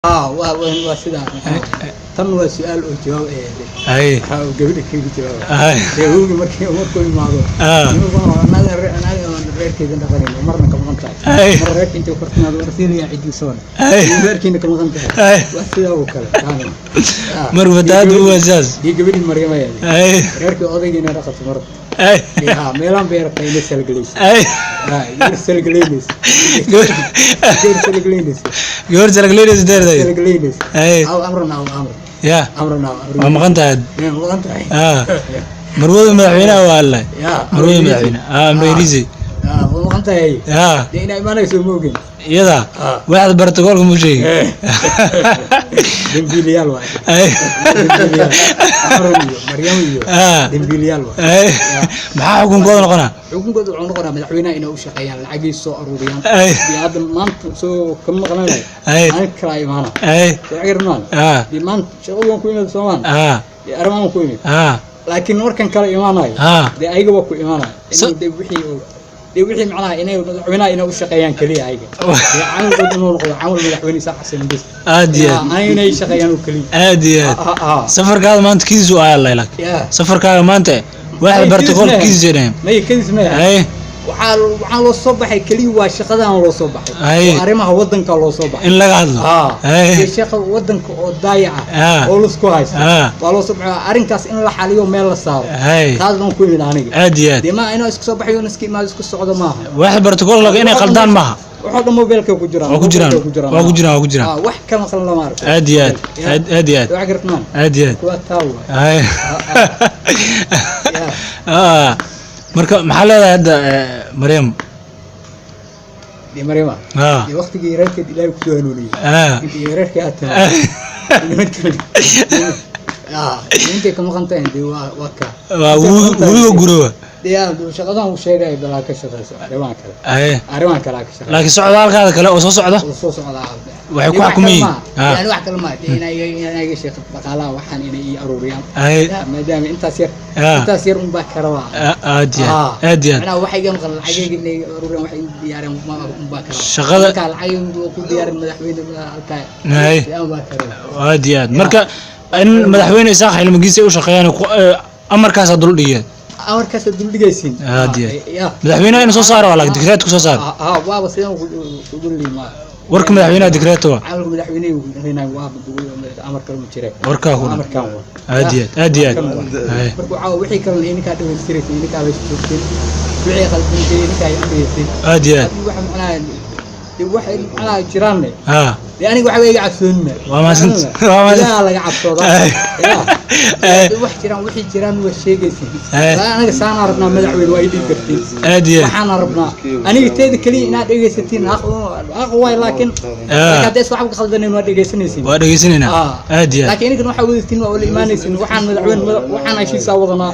Waa sidaa. Tan waa su-aal oo jawaab Haye. Waxaa uu gabadha kaga jawaaba Haye. Dee awowgii markuu imaado, nimankuna waa anaga aan reerkeyda dhaqanayno, marna ka maqan tahay, mar reerka intay kor timaado war siinayaa cidiisoona, reerkiina ka maqan tahay. Waa sidaa oo kale. Mar fatahaadu waa saas. Dii gabadhii Maryam ayaa reerkii odaygiina dhaqato mar. Meelaan bay rabtaa inay salgalayso. Gabar salgalaynaysa, gabar salgalaynaysa. Gabar salagleynaysa deerday. Salgalaynaysa. Aw amran aw amr. Ya. Amran aw amr. Waa maqan tahay. Waa maqan tahay. Marwada madaxweynaha waa alle. Ya. Marwada madaxweyne amreyrise. Waa maqan tahay. Dee inaa imaanayso ma ogin. Iyada waaxda barotokoolka muu sheegi. Dembiilayaal waay. Dembiilayaal amran iyo Maryam iyo dembiilayaal waay. Maxaa xukunkooda noqonaa? Xukunkooda wuxuu noqonaa madaxweynaha inay u shaqeeyaan, lacagii soo aruuriyaan. Dee hadda maanta soo kama maqlanayo, maalin kalaa imaana. Soo garmaan. Dee maanta shaqadu waan ku imid soomaan. Dee arrimahan ku imid, laakiin markan kale imaanayo, dee ayaga waa ku imaanaya. Dee wixii oo dee wixii macnaha inay madaxweynaha inay u shaqeeyaan keliya, ayaga dee camalkooda inuu noqdo camal madaxweyne Isaaq Xasan bes. Aad iyo aad. Inay shaqeeyaan oo keliya. Aad iyo aad. Safarkaada maanta kiis u ayaa laylak. Safarkaaga maanta waaxda barotokoolka kiis dhaheen. May kadis maya. Waxaa loo soo baxay keliya waa shaqadan loo soo baxay oo arrimaha wadanka loo soo baxay in laga hadlo. Dee shaqa wadanka oo daayaca oo lasku haysto waa loo soo baxay arrinkaas in la xaliyo, meel la saaro. Taas baan ku imid aniga. Aad iyo aad. Dee ma inaa isku soo baxayo, iska imaado, isku socdo maaha. Waaxda barotokoolka inay qaldaan maaha. Waxoo dhan mobilka ku jiraan. Waa ku jiraan. Mobilka ku jiraan. Waa ku jiraan, waa ku jiraan. Wax ka maqan lama arko. Aad iyo aad. Aad aad iyo aad. Wax gartmaan. Aad iyo aad. Waa taa waay. Marka maxaa leedahay hadda, Maryam? Dee Maryama, dee waqtigii reerkeed Ilaahay kusoo hanuuniyey, intii reerkii aad tahay nimankan intay ka maqan tahay, dee waa kaa. Waa webiga gurowa. Dee shaqadan uu sheegay balaa ka shaqeyso arrimahan kale, arrimahan kale ka shaqeyso. Laakiin socdaalkaada kale oo soo socda oo soo socdaa waxay ku xukuman yihiin. Yani wax kale maaha, dee inay iga sheeqo dhaqaalaha, waxaan inay ii aruuriyaan. Maadaama intaas yar, intaas yar unbaa karabaa. Aad iyo aad, aad iyo aad. Macnaha waxay iga maqan lacagayga inay aruuriyaan, waxay ii diyaariyaan unbaa karabaa. Markaa lacagayga ku diyaarin madaxweyne halkaa unbaa karabaa. Aad iyo aad. Marka in madaxweyne Isaaq Xilmigiisa ay u shaqeeyaan amarkaasaa dul dhigeen. Amarkaasaad dul dhigaysiin. Aad iyo aad. Madaxweynaha inuu soo saaro waa laakiin digreet ku soo saaro. Waaba sidaan ugu liimaa. Warka madaxweynaha digreeta waa. Camalka madaxweynehi waa amar kale ma jire. Warkaa ku dhan. Amarkan waa. Aad iyo aad, aad iyo aad. Marka waxaa wixii kalena idinkaa dhamaystiraysa, idinkaa la joogteen, wixii khaldantay idinkaa ay amriyaysin. Aad iyo aad. Haddii waxa macnaha dee waxay macnaha jiraanne, dee aniga waxba iga cabsoonina. Waa mahadsan- waa mahadsan. Ilaaha laga cabsoodaa. Ya. Haddii wax jiraan, wixii jiraan waa sheegaysin. Anaga saanaa rabnaa madaxweyne, waa ii dhihi kartiin. Aad iyo aad. Waxaana rabnaa aniga teeda keliya inaad dhegaysatiin xaq xaq waay, laakiin haddii is waxba ka khaldanayn waa dhegaysanaysin. Waa dhegeysanaynaa. Aad iyo aad. Laakiin idinkan waxaa wadatiin waa ula imaanaysin, waxaan madaxweyne waxaan heshiisaa wadanaa.